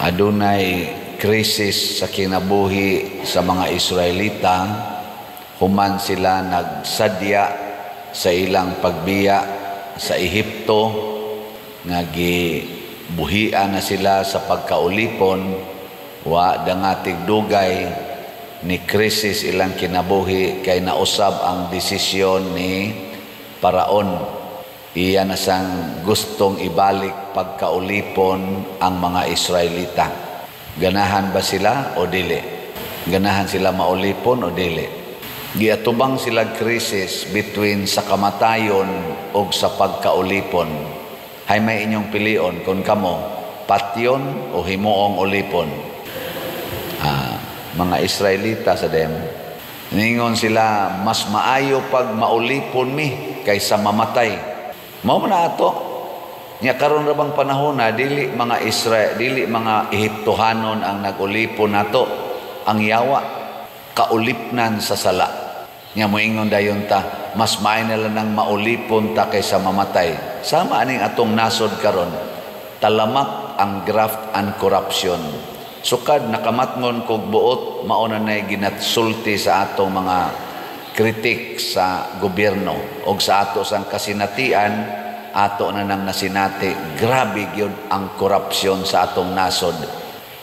Adunay krisis sa kinabuhi sa mga Israelita human sila nagsadya sa ilang pagbiya sa Ehipto nga gibuhian na sila sa pagkaulipon. Wa dangatig dugay, ni krisis ilang kinabuhi kay nausab ang desisyon ni Paraon. Iya na sang gustong ibalik pagkaulipon ang mga Israelita. Ganahan ba sila o dili? Ganahan sila maulipon o dili? Giatubang sila krisis between sa kamatayon o sa pagkaulipon. Hay may inyong pilion kung kamo, patyon o himuong ulipon? Ah, mga Israelita sa dem. Ningon sila, "Mas maayo pag maulipon mi kaysa mamatay." Mao man na ato. Nya karon ra bang panahon na dili mga Israel, dili mga Ehiptohanon ang nagulipon nato, ang yawa, kaulipnan sa sala. Nya moingon dayon ta, mas maayo na lang nang maulipon ta kaysa mamatay. Sama aning atong nasod karon. Talamak ang graft and corruption. Sukad nakamatngon kog buot, mao na nay ginatsulti sa atong mga kritik sa gobyerno og sa ato sang kasinatian, ato na nang nasinati, grabe gyud ang korupsyon sa atong nasod.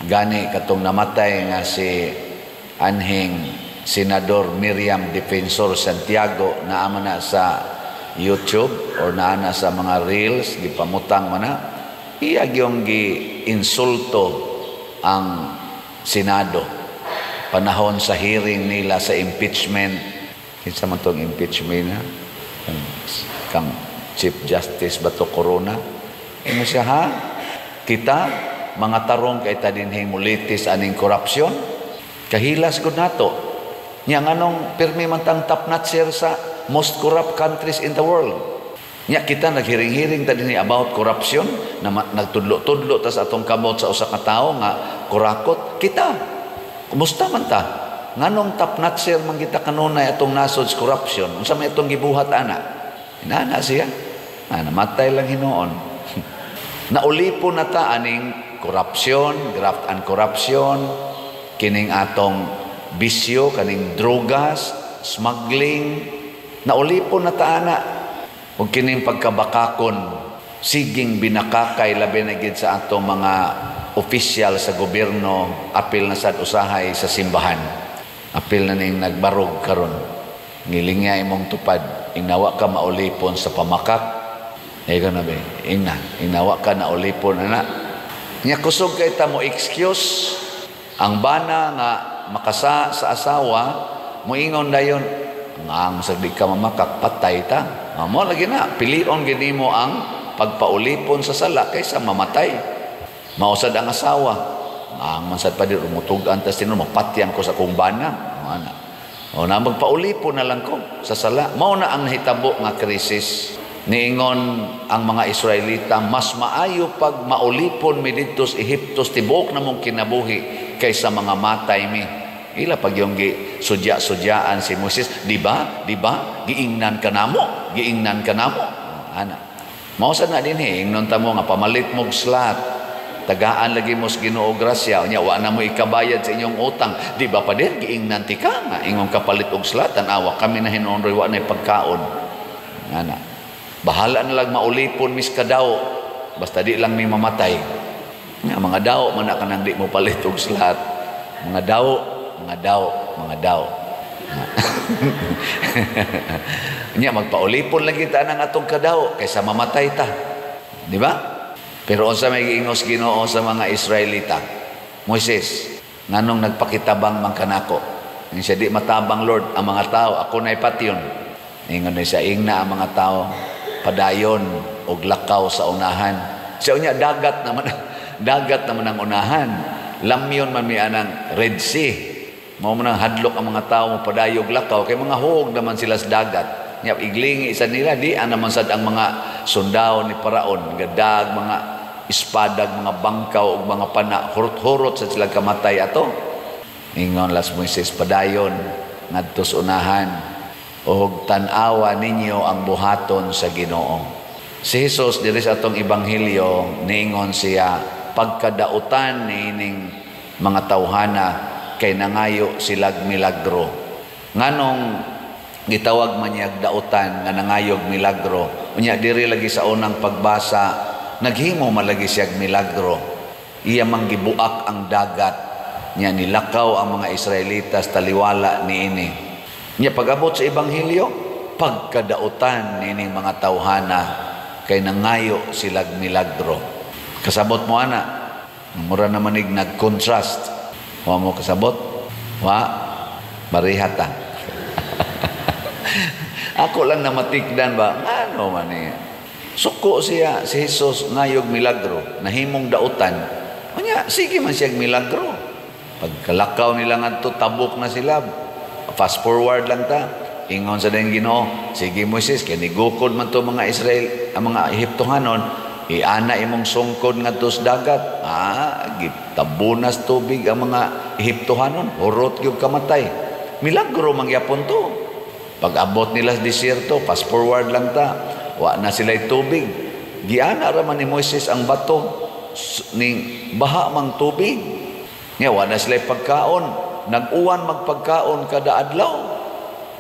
Gani katong namatay nga si anhing Senador Miriam Defensor Santiago, naa man na sa YouTube or naa na sa mga reels, gipamutang man na iya gyung gi-insulto ang Senado panahon sa hearing nila sa impeachment. Kinsa man tong impeachment na kang, kang Chief Justice Bato Corona. Ingon siya, "Ha, kita mga tarong kay ta dinhing mulitis aning korupsyon, kahilas gud nato. Nya nganong pirmi man tang top notcher sa most corrupt countries in the world? Nya kita naghiring-hiring ta dinhi about corruption na nagtudlo-tudlo ta sa atong kamot sa usa ka tawo nga kurakot. Kita, kumusta man ta? Nganong top notcher man kita kanunay atong nasod sa corruption? Unsa may atong gibuhat ana?" Inana siya. Ah, namatay lang hinuon. Naulipon na ta aning corruption, graft and corruption, kining atong bisyo, kaning drogas, smuggling, naulipon na ta ana. Ug kining pagkabakakon, siging binakakay, labi na gid sa atong mga opisyal sa gobyerno, apil na sad usahay sa simbahan. Apil na ning nagbarog karon. Ngilingya imong tupad, ingnawa ka maulipon sa pamakak. Ikaw na ba? Ingna, ingnawa ka na ulipon ana. Nya kusog kay ta mo excuse ang bana nga makasa sa asawa, moingon dayon, "Ang sa di ka mamakak, patay ta." Ah, mo lagi na pilion gid nimo ang pagpaulipon sa sala kaysa mamatay. Mausad ang asawa. Ang man sad pa di mutug-an tas tinuod, mapatyan ko sa akong bana. Ana. O na magpaulipon na lang ko sa sala. Mao na ang nahitabo nga krisis. Niingon ang mga Israelita, "Mas maayo pag maulipon mi didto sa Ehipto tibuok namong kinabuhi kaysa mga matay mi." Ila pag yung gi sudya-sudyaan si Moses, "Di ba? Di ba? Giingnan ka namo, giingnan ka namo." Ana. Mao sad na dinhi, ingnon ta mo nga pamalit mog slot. Tagaan lagi mo sa Ginoo grasya, unya wa na mo ikabayad sa inyong utang. "Di ba pa din giingnan ti ka nga ingon kapalit og slot, tan-awa kami na hinuon wa na pagkaon." Ana. Bahala na lang maulipon mis kadaw, basta di lang mi mamatay. Nga mga daw man na kanang di mo palit og slot. Mga daw, mga daw, mga daw. Nya magpaulipon lang kita nang atong kadaw kaysa mamatay ta. Di ba? Pero unsa may giingos Ginoo sa mga Israelita? "Moises, nganong nagpakitabang man kanako?" Ingon siya, "Di matabang, Lord, ang mga tao, ako na'y patyon." Ingon na siya, "Ingna ang mga tao, padayon og lakaw sa unahan." Siya unya dagat naman, dagat naman ang unahan. Lamyon man mi anang Red Sea. Mao man ang hadlok ang mga tao mo padayog lakaw kay mga huog naman sila sa dagat. Nya iglingi sa nila di ana man sad ang mga sundao ni Paraon, gadag mga espadag, mga bangkaw ug mga pana, hurot-hurot sa sila kamatay ato. Ingon las Moises, "Padayon ngadto sa unahan ug tan-awa ninyo ang buhaton sa Ginoo." Si Jesus diri sa atong ebanghelyo niingon siya pagkadautan niining mga tawhana kay nangayo silag milagro. Nganong gitawag man niyag dautan nga nangayog milagro? Unya diri lagi sa unang pagbasa, naghimo man lagi siyag milagro. Iya mang gibuak ang dagat, nya nilakaw ang mga Israelitas taliwala niini. Nya pag-abot sa ebanghelyo, pagkadautan niining mga tawhana kay nangayo silag milagro. Kasabot mo ana? Mura naman ig nag-contrast. Wa mo kasabot? Wa? Barihata. Ako lang namatikdan ba? Ano man eh. Suko siya, si Jesus ngayog milagro, nahimong dautan. Unya, sige man siya milagro. Pagkalakaw nila ngadto, tabok na sila. Fast forward lang ta. Ingon sa dayong Ginoo, sige Moises, kay nigukod man to mga Israel, ang mga Ehiptohanon, iana imong sungkod ngadto sa dagat. Ah, gitabunas tubig ang mga Ehiptohanon, hurot gyud kamatay. Milagro mangyapon to. Pag-abot nila sa disyerto, fast forward lang ta, wa na sila'y tubig. Giana ra man ni Moises ang bato ning baha mang tubig. Nya wa na sila'y pagkaon, nag-uwan magpagkaon kada adlaw.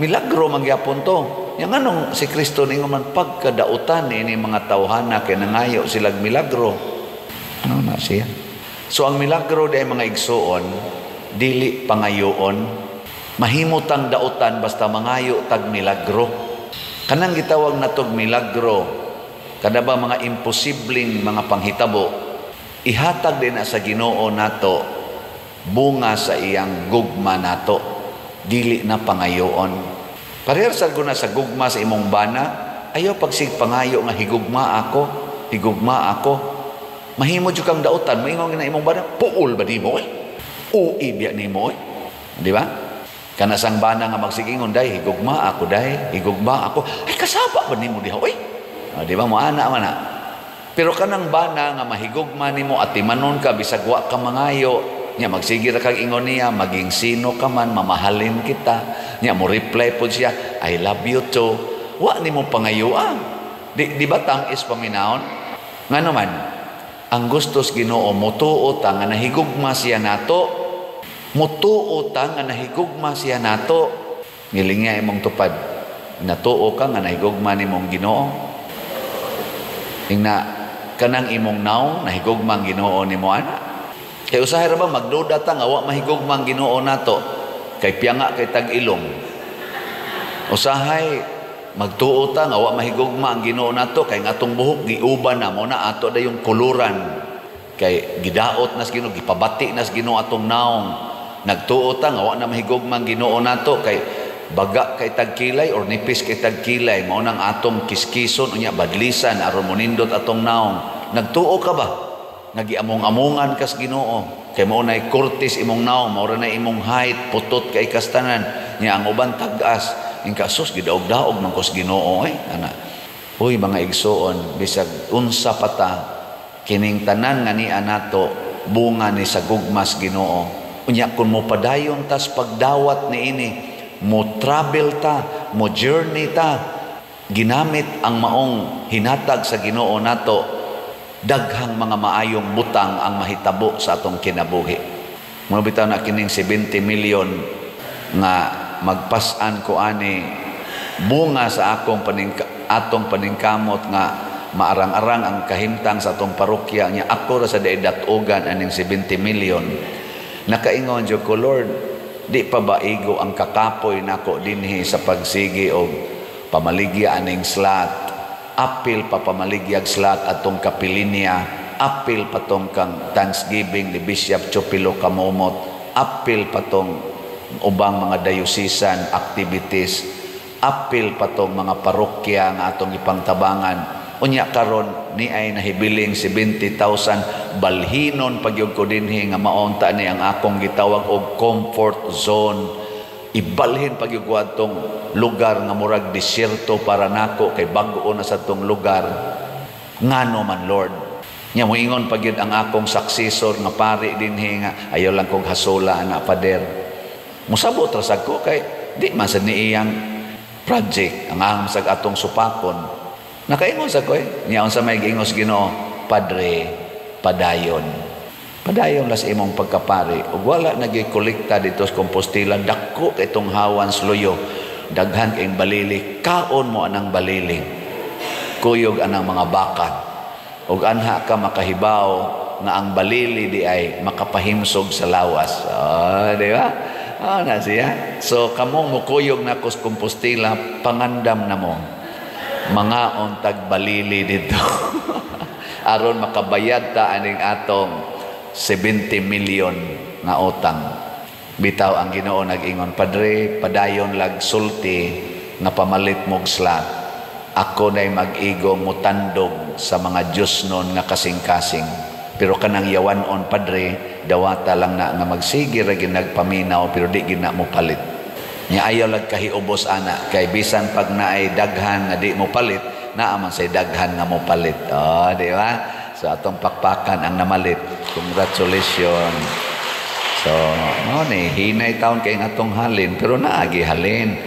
Milagro mangyapon to. Nya nganong si Kristo ningon man pagkadautan ini mga tawhana kay nangayo silag milagro? Ano na siya? So ang milagro di mga igsuon, dili pangayoon. Mahimutang dautan basta mangayo tag milagro. Kanang gitawag natog milagro, kada ba mga imposibleng mga panghitabo, ihatag din na sa Ginoo nato bunga sa iyang gugma nato, dili na pangayoon. Parehas sa guna sa gugma sa imong bana, ayaw pagsig pangayo nga higugma ako, higugma ako. Mahimo jud kang dautan, moingon na imong bana, puol ba nimo eh? Ui biya nimo eh? Di ba? Kana sang bana nga magsigingon, day, higugma ako, day, higugma ako. Ay, kasaba ba nimo diha, oy? O, di ba, moana man na. Pero kanang bana nga mahigugma nimo at timanon ka, bisag wa ka mangayo, nya magsige ra kag ingon niya, maging sino ka man, mamahalin kita. Nya mo reply pod siya, I love you too. Wa nimo pangayoa. Di ba tang-is paminahon? Ngano man, ang gustos Ginoo motuo ta nga nahigugma siya nato. Mutuo ta nga nahigugma siya nato. Ngilingya imong tupad. Natuo ka nga nahigugma nimong Ginoo. Ingna kanang imong naong nahigugma ang Ginoo nimo ana. Kay usahay ra ba magduda ta nga wa mahigugma ang Ginoo nato kay piyanga kay tag-ilong. Usahay magtuo ta nga wa mahigugma ang Ginoo nato kay ang atong buhok giuban na mo na ato dayong kuluran. Kay gidaot nas Ginoo, gipabati nas Ginoo atong naong. Nagtuo ta nga wa na mahigugma ang Ginoo nato kay baga kay tagkilay or nipis kay tagkilay, mao nang atong kiskison unya badlisan aron monindot atong naong. Nagtuo ka ba? Nagiamong-amongan kas Ginoo kay mao nay kurtis imong naong, mao ra na imong height, putot kay kastanan nya ang uban tag-as. Ingka sus gidaog-daog man kos Ginoo eh ana. Uy mga igsuon, bisag unsa pa ta kining tanan nga niya nato bunga ni sa gugmas Ginoo. Unya kun mo padayon tas pagdawat niini, mo travel ta, mo journey ta, ginamit ang maong hinatag sa Ginoo nato, daghang mga maayong butang ang mahitabo sa atong kinabuhi. Muna bitaw na kining 70 million nga magpas-an ko ani bunga sa akong atong paningkamot nga maarang-arang ang kahimtang sa atong parokya nya ako ra sa dat-ogan aning 70 million. Nakaingon jud ko, Lord, di pa ba igo ang kakapoy nako dinhi sa pagsigi og pamaligya aning slot, apil pa pamaligyag slot atong kapilinya, apil patong kang Thanksgiving ni Bishop Chopilo Camomot, apil patong ubang mga diocesan activities, apil patong mga parokya nga atong ipangtabangan. Unya karon ni ay nahibiling 70,000 balhinon pagyud ko dinhi nga maunta ni ang akong gitawag og comfort zone. Ibalhin pagyud ko atong lugar nga murag disyerto para nako kay bag-o na sa tong lugar. Ngano man Lord? Nya moingon pagyud ang akong successor nga pari dinhi nga ayaw lang kog hasula ana pader. Musabot ra sad ko kay di man sad ni iyang project ang aham sag atong supakon. Nakaingon sa ko eh. Niya unsa may giingos Ginoo, Padre, padayon. Padayon las imong pagkapari. Ug wala nagi kolekta dito sa Compostela, dako kay itong hawan sluyo. Daghan kayong balili, kaon mo anang balili. Kuyog anang mga baka. Ug anha ka makahibaw nga ang balili di ay makapahimsog sa lawas. Oh, di ba? Oh, na siya. So kamong mukuyog na sa Compostela, pangandam na mo. Mga untag balili dito. Aron makabayad ta aning atong 70 million nga utang. Bitaw ang Ginoo nag-ingon, "Padre, padayon lag sulti nga pamalit mog slot. Ako na'y mag-igong mutandog sa mga Diyos nun nga kasing-kasing. Pero kanang yawanon, Padre, dawata lang na nga magsige ra nagpaminaw pero di gina mo palit." Nya ayaw lag kahiubos ana kay bisan pag naay daghan nga di mo palit, naa man say daghan nga mo palit. Oh, di ba? So atong pakpakan ang namalit. Congratulations. So, mao ni hinay taon kay atong halin pero naagi halin.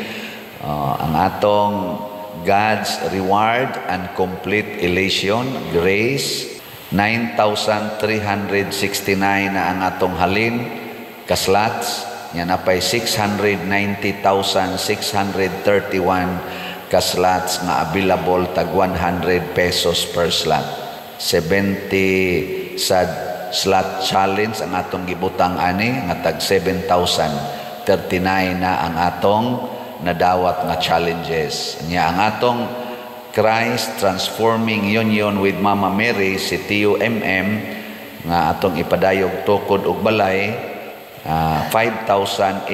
Ang atong God's reward and complete elation, grace, 9,369 na ang atong halin kaslots nya napay 690,631 kaslots nga available, tag 100 pesos per slot. 70 sa slot challenge ang atong gibutang ani nga tag 7,039 na ang atong nadawat nga challenges. Nya ang atong Christ Transforming Union with Mama Mary, si TUMM, nga atong ipadayog tukod og balay, 5,804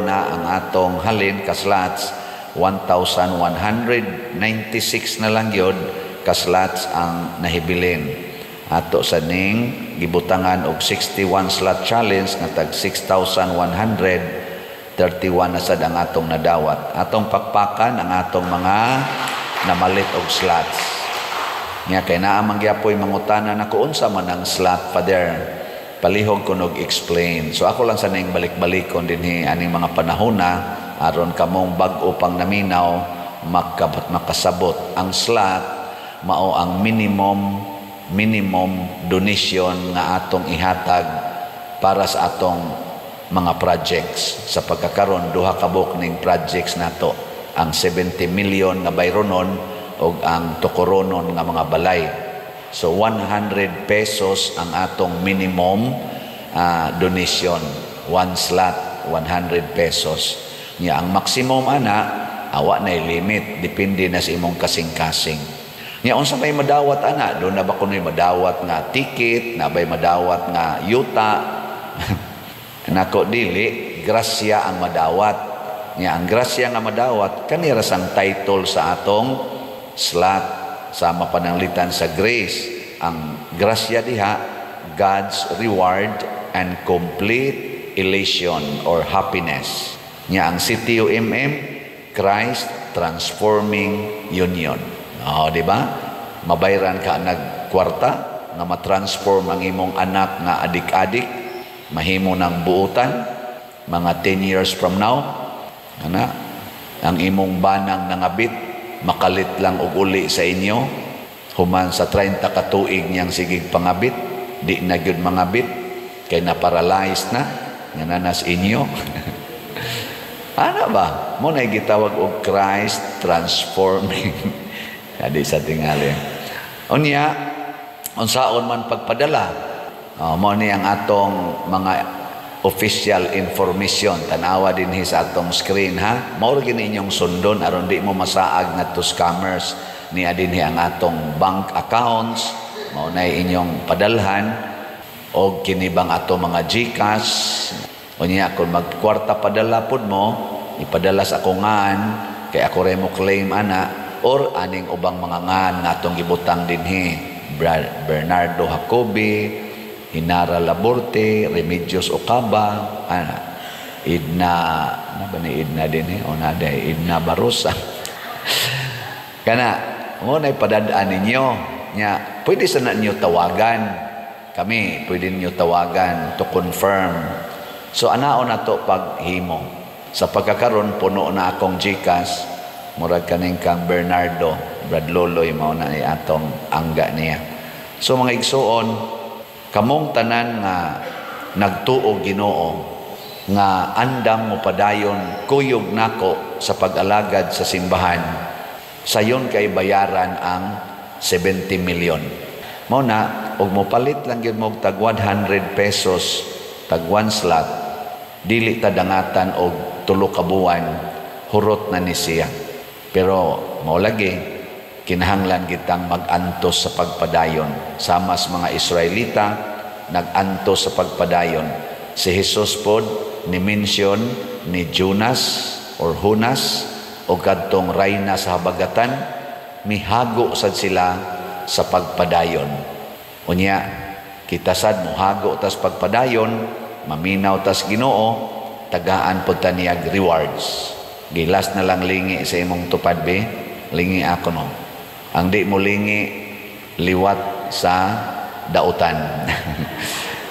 na ang atong halin kaslots, 1,196 na lang yun kaslots ang nahibilin. Ato sa ning gibutangan og 61 slot challenge nga tag 6,131 na sad ang atong nadawat. Atong pakpakan ang atong mga namalit og slots. Nya kay naa man gyapoy mangutana nako, "Unsa man ang slot, Father?" Palihog ko og explain. So ako lang sa ning balik-balikon dinhi aning mga panahona aron kamong bag-o pang naminaw makasabot. Ang slot mao ang minimum minimum donation nga atong ihatag para sa atong mga projects. Sa pagkakaron, duha ka buok ning projects nato: ang 70 million nga bayronon ug ang tukoronon nga mga balay. So 100 pesos ang atong minimum donation, one slot 100 pesos. Nya ang maximum ana, awa na limit, depende na sa imong kasing-kasing. Nya unsa may madawat ana? Do na ba kunoy madawat nga ticket, na bay madawat nga yuta? Nako, dili, grasya ang madawat. Nya ang grasya nga madawat kanira sang title sa atong slot sa mapananglitan sa grace. Ang grasya diha, God's reward and complete elation or happiness. Nya ang CTUMM, Christ Transforming Union. Oh, di ba? Mabayran ka nagkwarta nga matransform ang imong anak nga adik-adik, mahimo ng buutan mga 10 years from now. Ana, ang imong banang nangabit makalit lang og uli sa inyo human sa 30 ka tuig niyang sigig pangabit, di na gyud mangabit kay na paralyzed na nga nanas inyo. Ana ba? Mo na gitawag og Christ transforming. Adi sa tingali. Unya, unsaon man pagpadala? Oh, mo ni ang atong mga official information. Tanawa dinhi sa atong screen ha. Mao ra gini inyong sundon aron di mo masaag ngadto scammers. Niya dinhi ang atong bank accounts. Mao na inyong padalhan og kini bang ato mga GCash. Unya kung magkwarta padala pod mo, ipadala sa akong ngan kay ako re mo claim ana, or aning ubang mga ngan nga atong gibutang dinhi: Bernardo Jacobi, Hinara Laborte, Remedios Ocaba, ana, Idna, na ba ni Idna dinhi? O na day, Idna Barosa. Kana, mo na ipadadaan ninyo. Nya, pwede sa na ninyo tawagan. Kami, pwede ninyo tawagan to confirm. So, anaon na to paghimo. Sa pagkakaron, puno na akong GCash. Murag kaning kang Bernardo, Brad Loloy, mao na ni atong angga niya. So mga igsuon, Kamong tanan nga nagtuo Ginoo nga andam mo padayon kuyog nako sa pag-alagad sa simbahan, sayon kay bayaran ang 70 million. Mao na og mopalit lang gyud mo tag 100 pesos tag one slot, dili ta dangatan og 3 ka buwan, hurot na ni siya. Pero mao lagi, kinahanglan kitang mag-antos sa pagpadayon. Sama sa mga Israelita, nag-antos sa pagpadayon. Si Jesus pod ni mention ni Jonas or Jonas o kadtong rayna sa habagatan, mihago sad sila sa pagpadayon. Unya, kita sad mohago tas pagpadayon, maminaw tas Ginoo, tagaan pod ta niyag rewards. Gilas na lang lingi sa imong tupad be, lingi ako no. Ang di mo lingi, liwat sa dautan.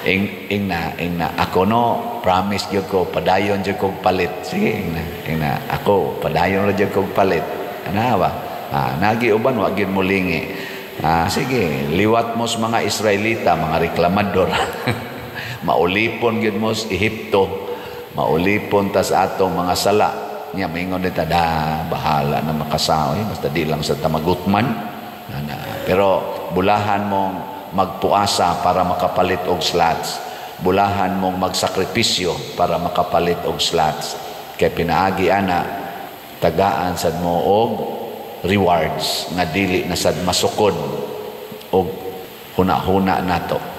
Ing, ing na, ing na. Ako no, promise gyud ko, padayon gyud kog palit. Sige, ing na, ing na. Ako, padayon ra gyud kog palit. Ana ba? Ah, nagi uban, wa gyud mo lingi. Ah, sige, liwat mo sa mga Israelita, mga reklamador. Maulipon gyud mo sa Ehipto. Maulipon tas atong mga sala. Nya maingon dita da, bahala na makasaoy, basta di lang sa tamagutman. Ana. Pero bulahan mong magpuasa para makapalit og slots. Bulahan mong magsakripisyo para makapalit og slots. Kay pinaagi ana, tagaan sad mo og rewards nga dili na sad masukod og huna-huna nato.